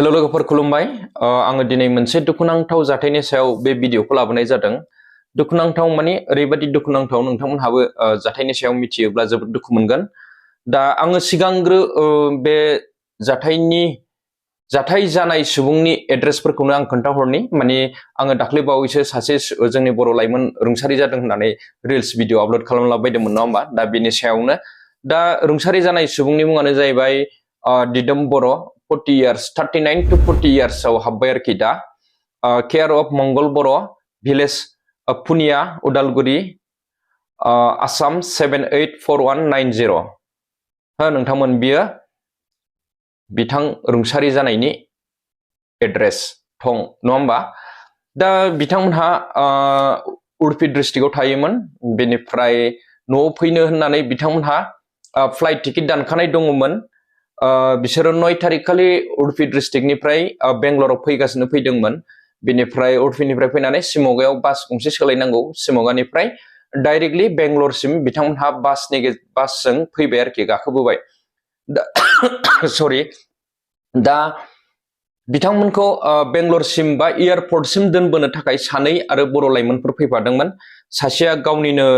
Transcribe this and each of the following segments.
Hello लोगोफोर खुलुमबाय आङो दिनै मोनसे दुखुनांथाव जाथायनि सायाव बे भिडिअखौ लाबोनाय जादों। दुखुनांथाव माने ओरैबायदि दुखुनांथाव नोंथांमोनहाबो जाथायनि सायाव मिथियोब्ला जोबोद दुखु मोनगोन। दा आङो सिगांग्रो बे जाथाय जानाय सुबुंनि एड्रेसफोरखौनो आं खोन्थाहरनि। माने आङो दाख्लै बावैसो सासे जोंनि बर' लाइमोन रुंसारि जादों होननानै रिल्स भिडिअ आपल'ड खालामलाबायदोंमोन नङा होमबा? दा बेनि सायावनो दा रुंसारि जानाय सुबुंनि मुङानो जाहैबाय दिदोम बर', 40 years 39 to 40 years आव हाबबाय आरोखि दा। Care of Mangal Boro', village Puniya, Udalguri, Assam 784190। हो नोंथांमोन, बियो बिथां रुंसारि जानायनि एड्रेस थं नङा होमबा? दा बिथांमोनहा उडुपि डिस्ट्रिक्टआव थायोमोन। बेनिफ्राय न'आव फैनो होननानै बिथांमोनहा फ्लाइट टिकेट दानखानाय दङमोन। बिसोरो 9 तारिख खालि उडुपि डिस्ट्रिक्टनिफ्राय बेंगलराव फैदोंमोन। बेनिफ्राय उडुपिनिफ्राय फैनानै शिमगायाव बास गंसे सोलायनांगौ। शिमगानिफ्राय डाइरेक्टलि बेंगलरसिम बिथांमोनहा बासजों फैबाय आरोखि, गाखोबोबाय। सरि, दा बिथांमोनखौ बेंगलरसिम बा एयारपर्टसिम दोनबोनो थाखाय सानै आरो बर' लाइमोनफोर फैफादोंमोन। सासेया गावनिनो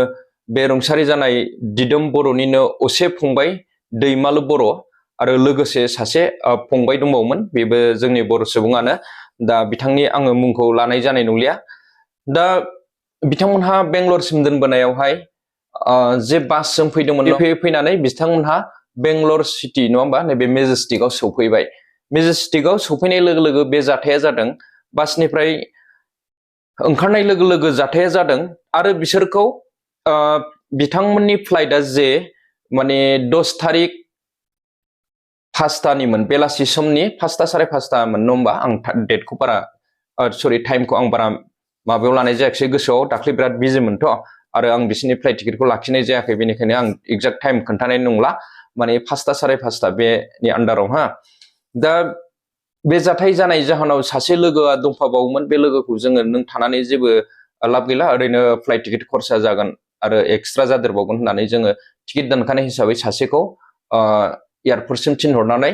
बे रुंसारि जानाय दिदोम बर'निनो असे फंबाय दैमालु बर', आरो लोगोसे सासे फंबाय दंबावोमोन, बेबो जोंनि बर' सुबुङानो। दा बिथांनि आङो मुंखौ लानाय जानाय नंलिया। दा बिथांमोनहा बेंगलरसिम दोनबोनायावहाय जे बासजों फैदोंमोन, फैनानै बिथांमोनहा बेंगलर सिटि नङा होमबा, नैबे मेजेस्टिकआव सौफैबाय। मेजेस्टिकआव सौफैनाय लोगो लोगो बे जाथाया जादों। बासनिफ्राय ओंखारनाय लोगो लोगो जाथाया जादों, आरो बिसोरखौ बिथांमोननि फ्लाइटआ जे माने 10 तारिख 5तानिमोन, बेलासि समनि 5ता 5:30मोन नङा होमबा? आं डेटखौ बारा टाइमखौ आं बारा माबायाव लानाय जायाखिसै गोसोआव, दाख्लै बिराद बिजिमोनथ', आरो आं बिसोरनि फ्लाइट टिकेटखौ लाखिनाय जायाखै, बेनिखायनो आं एक्जेक्ट टाइम खोन्थानाय नंला। माने 5ता 5:30 बेनि आन्दाराव। दा बे जाथाय जानाय जाहोनाव सासे लोगोआ दंफाबावोमोन। बे लोगोखौ जोङो नों थानानै जेबो लाब गैला, ओरैनो फ्लाइट टिकेट खरसा जागोन आरो एक्सट्रा जादेरबावगोन होननानै जोङो टिकेट दानखानाय हिसाबै सासेखौ एयारपर्टसिम थिनहरनानै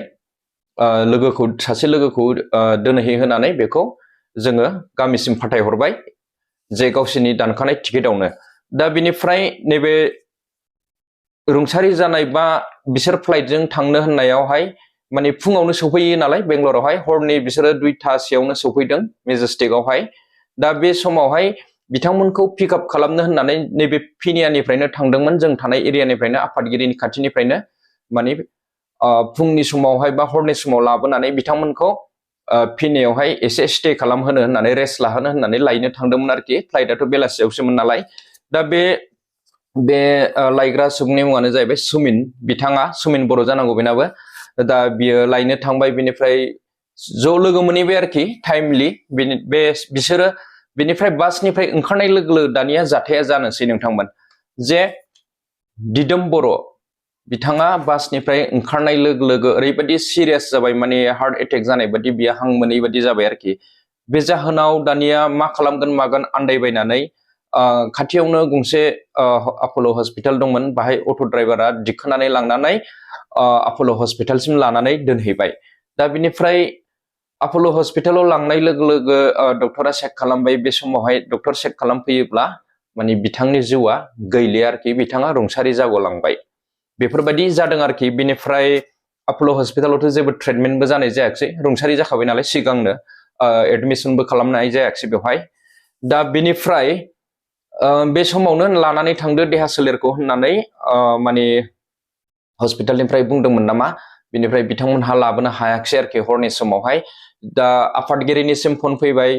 सासे लोगोखौ दोनहैहोनानै बेखौ जोङो गामिसिम फाथायहरबाय, जे गावसोरनि दानखानाय टिकेटआवनो। दा बिनिफ्राय नैबे रुंसारि जानाय बा बिसोर फ्लाइटजों थांनो होननायावहाय माने फुङावनो सौफैयो नालाय बेंगलरावहाय, हरनि बिसोरो 2:00 सौफैदों मेजेस्टिकआवहाय। दा बे समावहाय बिथांमोनखौ पिकआप खालामनो होननानै नैबे फिनियानिफ्रायनो थांदोंमोन, जों थानाय एरियानिफ्रायनो, आफादगिरिनि खाथिनिफ्रायनो। माने फुंनि समावहाय बा हरनि समाव लाबोनानै बिथांमोनखौ फिनियावहाय एसे स्टे खालामहोनो होननानै, रेस्ट लाहोनो होननानै लायनो थांदोंमोन आरोखि। फ्लाइटआथ' बेलासियावसोमोन नालाय। दा बे लायग्रा सुबुंनि मुङानो जाहैबाय सुमिन। बिथाङा सुमिन बर' जानांगौ बेनाबो। दा बियो लायनो थांबाय, बिनिफ्राय ज' लोगो मोनहैबाय आरोखि टाइमलि। बिसोरो बेनिफ्राय बासनिफ्राय ओंखारनाय लोगो लोगो दानिया जाथाया जानोसै नोंथांमोन, जे दिदोम बर' बिथाङा बासनिफ्राय ओंखारनाय लोगो लोगो ओरैबायदि सिरियास जाबाय, माने हार्ट एटेक जानाय बादि, बियो हां मोनै बादि जाबाय आरोखि। बे जाहोनाव दानिया मा खालामगोन मागोन आन्दायबायनानै खाथियावनो गंसे आपल' हस्पिटाल दंमोन, बाहाय अट' ड्राइभारा दिखोनानै लांनानै आपल' हस्पिटालसिम लानानै दोनहैबाय। दा बिनिफ्राय आपल' हस्पिटालाव लांनाय लोगो लोगो डक्टरा चेक खालामबाय। बे समावहाय डक्टर चेक खालामफैयोब्ला माने बिथांनि जिउआ गैलिया आरोखि, बिथाङा रुंसारि जागोलांबाय। बेफोरबायदि जादों आरोखि। बेनिफ्राय आपल' हस्पिटालावथ' जेबो ट्रिटमेन्टबो जानाय जायाखिसै, रुंसारि जाखाबाय नालाय सिगांनो, एडमिसनबो खालामनाय जायाखिसै बेवहाय। दा बेनिफ्राय बे समावनो लानानै थांदो देहा सोलेरखौ होननानै माने हस्पिटालनिफ्राय बुंदोंमोन नामा। बिनिफ्राय बिथांमोनहा लाबोनो हायाखिसै आरोखि हरनि समावहाय। दा आफादगिरिनिसिम फन फैबाय,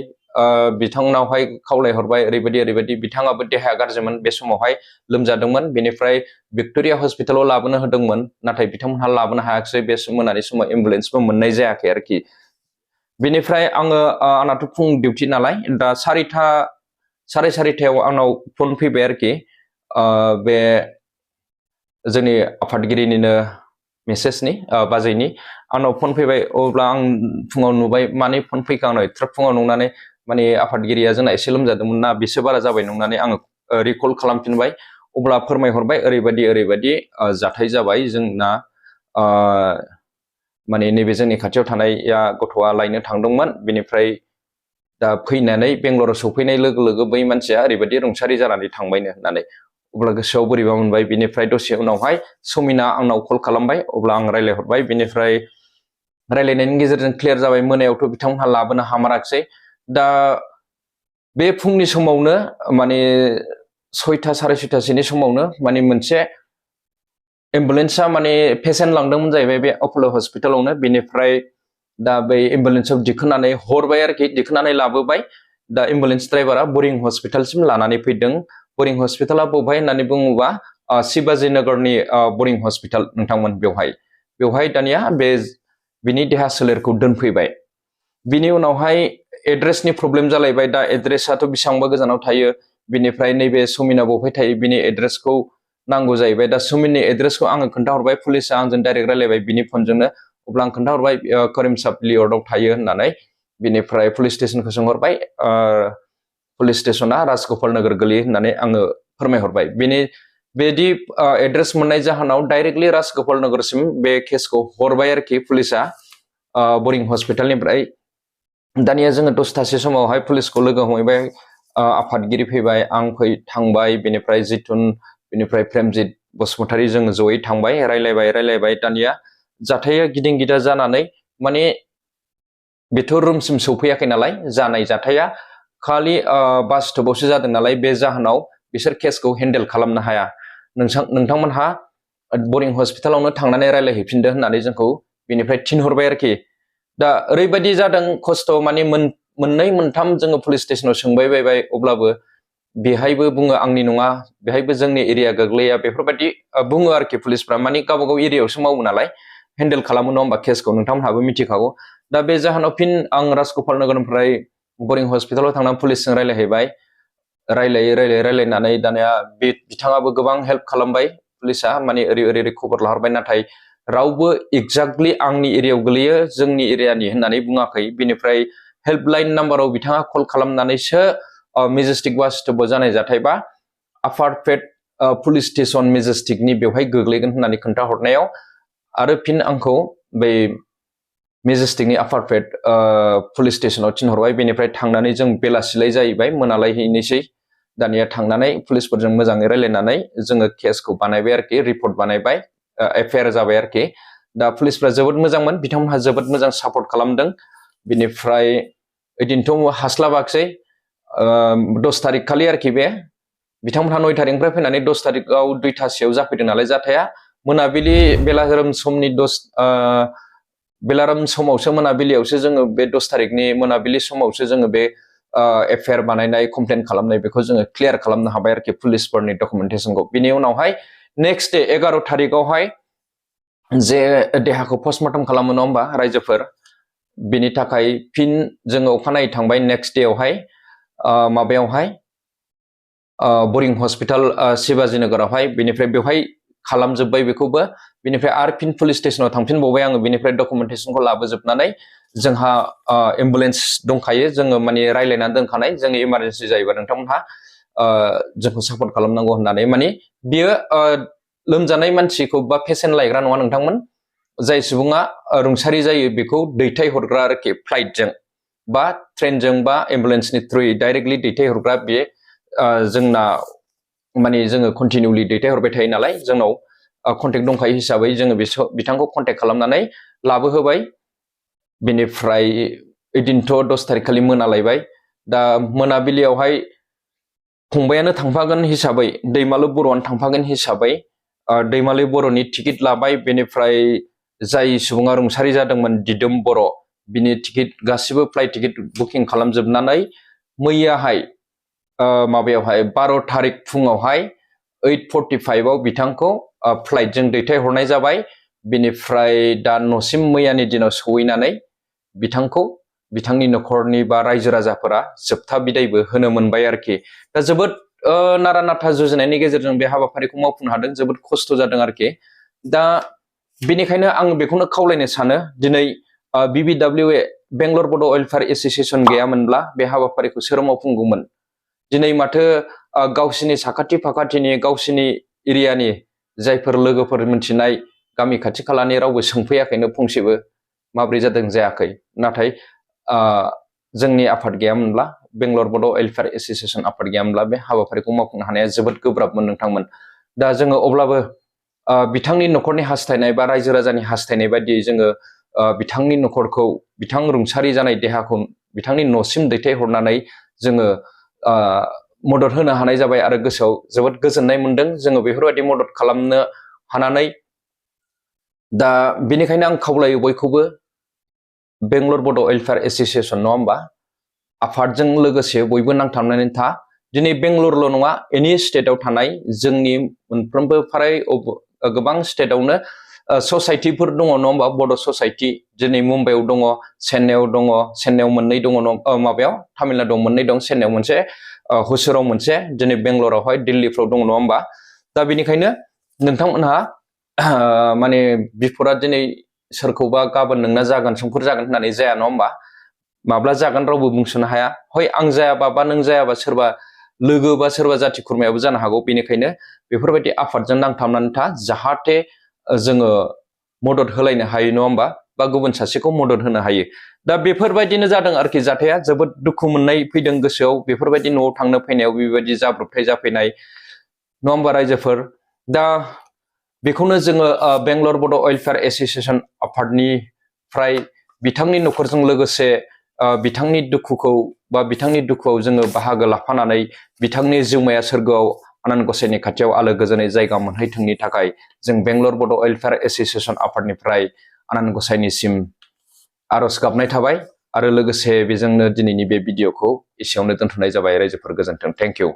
बिथांनावहाय खावलायहरबाय, ओरैबायदि बिथाङाबो देहाया गाज्रिमोन बे समावहाय, लोमजादोंमोन। बेनिफ्राय भिक्ट'रिया हस्पिटालाव लाबोनो होदोंमोन, नाथाय बिथांमोनहा लाबोनो हायाखिसै। बे मोनानि समाव एम्बुलेन्सबो मोननाय जायाखै आरोखि। बेनिफ्राय आंनाथ' फुं डिउटि नालाय, दा 4:30 आंनाव फन फैबाय आरोखि, बे जोंनि आफादगिरिनिनो मेसेजनि बाजैनि आंनाव फन फैबाय। अब्ला आं फुङाव नुबाय, माने फन फैखो आंनाव एथ्रा फुङाव नंनानै, माने आफादगिरिया जोंना एसे लोमजादोंमोन ना, बिसो बारा जाबाय नंनानै आङो रिकल खालामफिनबाय। अब्ला फोरमायहरबाय, ओरैबायदि जाथाय जाबाय जोंना माने नैबे जोंनि खाथियाव थानाया गथ'आ लायनो थांदोंमोन बेनिफ्राय दा फैनानै बेंगलराव सफैनाय लोगो लोगो बै मानसिया ओरैबायदि रुंसारि जानानै थांबायनो होननानै अब्ला गोसोआव बोरैबा मोनबाय बेनिफ्राय दसे उनावहाय समिना आंनाव कल खालामबाय अब्ला आं रायलायहरबाय बेनिफ्राय रायलायनायनि गेजेरजों क्लियार जाबाय मोनायावथ' बिथांमोनहा लाबोनो हामाराखिसै दा बे फुंनि समावनो माने 6टा 6:30सोनि समावनो माने मोनसे एम्बुलेन्सआ माने पेसेन्ट लांदोंमोन जाहैबाय बे अपोलो हस्पिटालावनो बेनिफ्राय दा बै एम्बुलेन्सआव दिखोनानै हरबाय आरोखि दिखोनानै लाबोबाय दा एम्बुलेन्स ड्राइभारा बरिं हस्पिटालसिम लानानै फैदों बरिं हस्पिटाला बबेहाय होननानै बुङोबा शिवाजी नगरनि बरिं हस्पिटाल नोंथांमोन बेवहाय दानिया बे बिनि देहा सोलेरखौ दोनफैबाय बिनि उनावहाय एड्रेसनि प्रब्लेम जालायबाय दा एड्रेसाथ' बेसेबांबा गोजानाव थायो बिनिफ्राय नैबे समिना बबेहाय थायो बिनि एड्रेसखौ नांगौ जाहैबाय दा समिननि एड्रेसखौ आङो खोन्थाहरबाय पुलिसआ आंजों डाइरेक्ट रायलायबाय बिनि फनजोंनो अब्ला आं खोन्थाहरबाय करिमसाब लिअर्डआव थायो होननानै बिनिफ्राय पुलिस स्टेसनखौ सोंहरबाय पुलिस स्टेसना राजगोपाल नगर गोलैयो होननानै आङो फोरमायहरबाय बेदि एड्रेस मोननाय जाहोनाव डाइरेक्टलि राजगोपाल नगरसिम बे केसखौ हरबाय आरोखि पुलिसआ बरिं हस्पिटालनिफ्राय दानिया जोङो 10टासो समावहाय पुलिसखौ लोगो हमहैबाय आफादगिरि फैबाय आं थांबाय बेनिफ्राय जितुन बेनिफ्राय प्रेमजित बसुमतारी जोङो जयै थांबाय रायलायबाय दानिया जाथाया गिदिं गिदा जानानै माने बेथ' रुमसिम सौफैयाखै नालाय जानाय जाथाया खालि बास स्टपावसो जादों नालाय बे जाहोनाव बिसोर केसखौ हेन्डेल खालामनो हाया नोंथांमोनहा बरिं हस्पिटालावनो थांनानै रायलायहैफिनदो होननानै जोंखौ बेनिफ्राय थिनहरबाय आरोखि दा ओरैबायदि जादों खस्थ' माने मोननै मोनथाम जोङो पुलिस स्टेसनाव सोंबायबायबाय अब्लाबो बेहायबो बुङो आंनि नङा बेहायबो जोंनि एरिया गोग्लैया बेफोरबायदि बुङो आरोखि पुलिसफ्रा माने गावबा गाव एरियायावसो मावो नालाय हेन्डेल खालामो नङा होमबा केसखौ नोंथांमोनहाबो मिथिखागौ दा बे जाहोनाव फिन आं राजगोपाल नगरनिफ्राय बरिं हस्पिटालाव थांनानै पुलिसजों रायलायहैबाय रायलायनानै दानिया बिथाङाबो गोबां हेल्प खालामबाय पुलिसआ माने ओरै खबर लाहरबाय नाथाय रावबो एक्जाक्टलि आंनि एरियायाव गोलैयो जोंनि एरियानि होननानै बुङाखै बेनिफ्राय हेल्पलाइन नाम्बाराव बिथाङा कल खालामनानैसो मेजेस्टिक बास स्टपाव जानाय जाथायबा आफार पेट पुलिस स्टेसन मेजेस्टिकनि बेवहाय गोग्लैगोन होननानै खोन्थाहरनायाव आरो फिन आंखौ बै मेजेस्टिकनि आफार पेट पुलिस स्टेसनाव थिनहरबाय बेनिफ्राय थांनानै जों बेलासिलाय जाहैबाय मोनालायहैनोसै दानिया थांनानै पुलिसफोरजों मोजाङै रायलायनानै जोङो केसखौ बानायबाय आरोखि रिपर्ट बानायबाय एफआइआर जाबाय आरोखि दा पुलिसफ्रा जोबोद मोजांमोन बिथांमोनहा जोबोद मोजां सापर्ट खालामदों बिनिफ्राय ओइदिनथ' हास्लाबाखिसै 10 तारिख खालि आरोखि बे बिथांमोनहा 9 तारिखनिफ्राय फैनानै 10 तारिखआव 2टासोआव जाफैदों नालाय जाथाया मोनाबिलि बेलारोम समावसो मोनाबिलियावसो जोङो बे 10 तारिखनि मोनाबिलि समावसो जोङो बे एफआइआर बानायनाय कमप्लेन खालामनाय बेखौ जोङो क्लियार खालामनो हाबाय आरोखि पुलिसफोरनि डकुमेन्टेसनखौ बिनि उनावहाय नेक्स्ट डे 11 तारिखआवहाय जे देहाखौ पस्टमर्टम खालामो नङा होमबा रायजोफोर बिनि थाखाय फिन जोङो अखानायै थांबाय नेक्स्ट डेआवहाय माबायावहाय बरिं हस्पिटाल शिवाजी नगरावहाय बेनिफ्राय बेवहाय खालामजोब्बाय बेखौबो बेनिफ्राय आरो फिन पुलिस स्टेसनाव थांफिनबावबाय आङो बेनिफ्राय डकुमेन्टेसनखौ लाबोजोबनानै जोंहा एम्बुलेन्स दंखायो जोङो माने रायलायनानै दोनखानाय जोंनि इमारजेन्सि जायोबा नोंथांमोनहा जोंखौ सापर्ट खालामनांगौ होननानै माने बियो लोमजानाय मानसिखौ बा पेसेन्ट लायग्रा नङा नोंथांमोन जाय सुबुङा रुंसारि जायो बेखौ दैथायहरग्रा आरोखि फ्लाइटजों बा ट्रेनजों बा एम्बुलेन्सनि थ्रुयै डाइरेक्टलि दैथायहरग्रा बे जोंना माने जोङो कन्टिनिउलि दैथायहरबाय थायो नालाय जोंनाव कन्टेक्ट दंखायो हिसाबै जोङो बिथांखौ कन्टेक्ट खालामनानै लाबोहोबाय बेनिफ्राय ओइदिनथ' 10 तारिख खालि मोनालायबाय दा मोनाबिलियावहाय फंबायानो थांफागोन हिसाबै दैमालु बर'आनो थांफागोन हिसाबै दैमालु बर'नि टिकेट लाबाय बेनिफ्राय जाय सुबुङा रुंसारि जादोंमोन दिदोम बर' बिनि टिकेट गासिबो फ्लाइट टिकेट बुकिं खालामजोबनानै मैयाहाय माबायावहाय 12 तारिख फुङावहाय 8:45 बिथांखौ फ्लाइटजों दैथायहरनाय जाबाय बिनिफ्राय दा न'सिम मैयानि दिनाव सहैनानै बिथांखौ बिथांनि न'खरनि बा रायजो राजाफोरा जोबथा बिदायबो होनो मोनबाय आरोखि दा जोबोद नारा नाथा जुजिनायनि गेजेरजों बे हाबाफारिखौ मावफुंनो हादों जोबोद खस्थ' जादों आरोखि दा बेनिखायनो आं बेखौनो खावलायनो सानो दिनै BBWA बेंगलर बड' वेलफेयार एस'सिएशन गैयामोनब्ला बे हाबाफारिखौ सोर मावफुंगौमोन दिनै माथो गावसिनि साखाथि फाखाथिनि गावसिनि एरियानि जायफोर लोगोफोर मिथिनाय गामि खाथि खालानि रावबो सोंफैयाखैनो फंसेबो माब्रै जादों जायाखै नाथाय जोंनि आफाद गैयामोनब्ला बेंगलर बड' वेलफेयार एसोसिएशन आफाद गैयामोनब्ला बे हाबाफारिखौ मावफुंनो हानाया जोबोद गोब्राबमोन नोंथांमोन दा जोङो अब्लाबो बिथांनि न'खरनि हास्थायनाय बा रायजो राजानि हास्थायनाय बायदियै जोङो बिथांनि न'खरखौ बिथां रुंसारि जानाय देहाखौ बिथांनि न'सिम दैथायहरनानै जोङो मदद होनो हानाय जाबाय आरो गोसोआव जोबोद गोजोननाय मोनदों जोङो बेफोरबायदि मदद खालामनो हानानै दा बेनिखायनो आं खावलायो बयखौबो बेंगलर बड' वेलफेयार एसोसिएशन नङा होमबा आफादजों लोगोसे बयबो नांथाबनानै था दिनै बेंगलरल' नङा एनि स्टेटआव थानाय जोंनि मोनफ्रोमबो फ्राय गोबां स्टेटआवनो ससाइटिफोर दङ नङा होमबा बड' ससाइटि दिनै मुम्बाइआव दङ चेन्नाइआव दङ चेन्नाइआव मोननै दङ माबायाव तामिलनाडुआव मोननै दं चेन्नाइआव मोनसे हुसुराव मोनसे दिनै बेंगलरावहाय दिल्लीफ्राव दङ नङा होमबा दा बेनिखायनो नोंथांमोनहा माने बिफदा दिनै सोरखौबा गाबोन नोंना जागोन समफोर जागोन होननानै जाया नङा होमबा माब्ला जागोन रावबो बुंस'नो हाया हय आं जायाबा बा नों जायाबा सोरबा लोगो बा सोरबा जाथि खुरमायाबो जानो हागौ बेनिखायनो बेफोरबायदि आफादजों नांथाबनानै था जाहाथे जोङो मदद होलायनो हायो नङा होमबा बा गुबुन सासेखौ मदद होनो हायो दा बेफोरबायदिनो जादों आरोखि जाथाया जोबोद दुखु मोननाय फैदों गोसोआव बेफोरबायदि न'आव थांनो फैनायाव बेबायदि जाब्रबथाय जाफैनाय नङा होमबा रायजोफोर दा बेखौनो जोङो बेंगलर बड' वेलफेयार एसोसिएशन आफादनिफ्राय बिथांनि न'खरजों लोगोसे बिथांनि दुखुखौ बा बिथांनि दुखुआव जोङो बाहागो लाफानानै बिथांनि जिउमाया सोरगोआव आनान गसाइनि खाथियाव आलो गोजोनै जायगा मोनहैथोंनि थाखाय जों बेंगलर बड' वेलफेयार एसोसिएशन आफादनिफ्राय आनान गसाइनिसिम आर'ज गाबनाय थाबाय आरो लोगोसे बेजोंनो दिनैनि बे भिडिअखौ एसेयावनो दोनथ'नाय जाबाय रायजोफोर गोजोन्थों थेंक इउ